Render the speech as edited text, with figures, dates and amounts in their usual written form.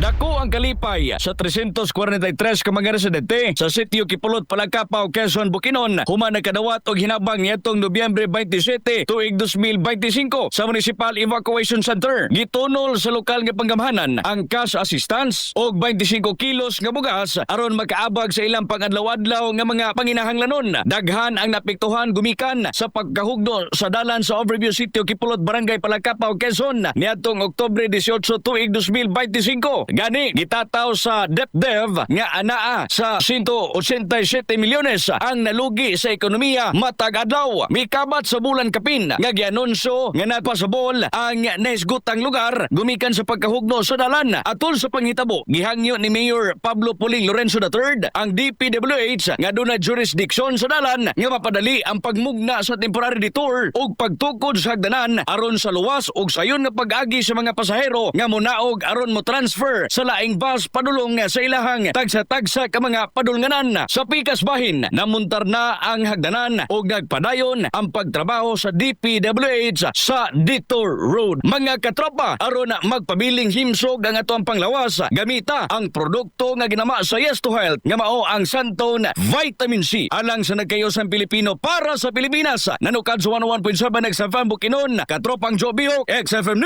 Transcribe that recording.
Dako ang kalipay sa 343 ka mga residente sa Sitio Kipulot, Palakapaw, Quezon, Bukidnon human nakadawat og hinabang niadtong Nobyembre 27 tuig 2025 sa Municipal Evacuation Center. Gitunol sa lokal nga panggamhanan ang cash assistance og 25 kilos nga bugas aron makaabag sa ilang pangadlaw-adlaw nga mga panginahanglanon. Daghan ang naapektuhan gumikan sa pagkahugno sa dalan sa Overview Sitio Kipulot, Barangay Palakapaw, Quezon niadtong Oktubre 18 tuig 2025. Gani gitataw sa DepDev nga anaa sa 187 milyones ang nalugi sa ekonomiya matag adlaw. Mikabat sa bulan kapin nga gianunsyo nga napasabol ang nahisgutang lugar gumikan sa pagkahugno sa dalan. Atol sa panghitabo, gihangyo ni Mayor Pablo Puling Lorenzo III ang DPWH nga dunay jurisdiction sa dalan nga mapadali ang pagmugna sa temporary detour ug pagtukod sa hagdanan aron sa luwas ug sayon nga pag-agi sa mga pasahero nga munaog aron mo transfer sa laing bus padulong sa ilahang tagsa-tagsa ka mga padulnganan. Sa pikas bahin, namuntar na ang hagdanan ug nagpadayon ang pagtrabaho sa DPWH sa Detour Road. Mga katropa, aron na magpabiling himsog ang atoang panglawas, gamita ang produkto nga ginama sa Yes to Health nga mao ang Santon Vitamin C. Alang sa nagkayosang Pilipino para sa Pilipinas. Nanukad sa 101.7 XFM Bukidnon, katropang Joe Bihok, XFM News.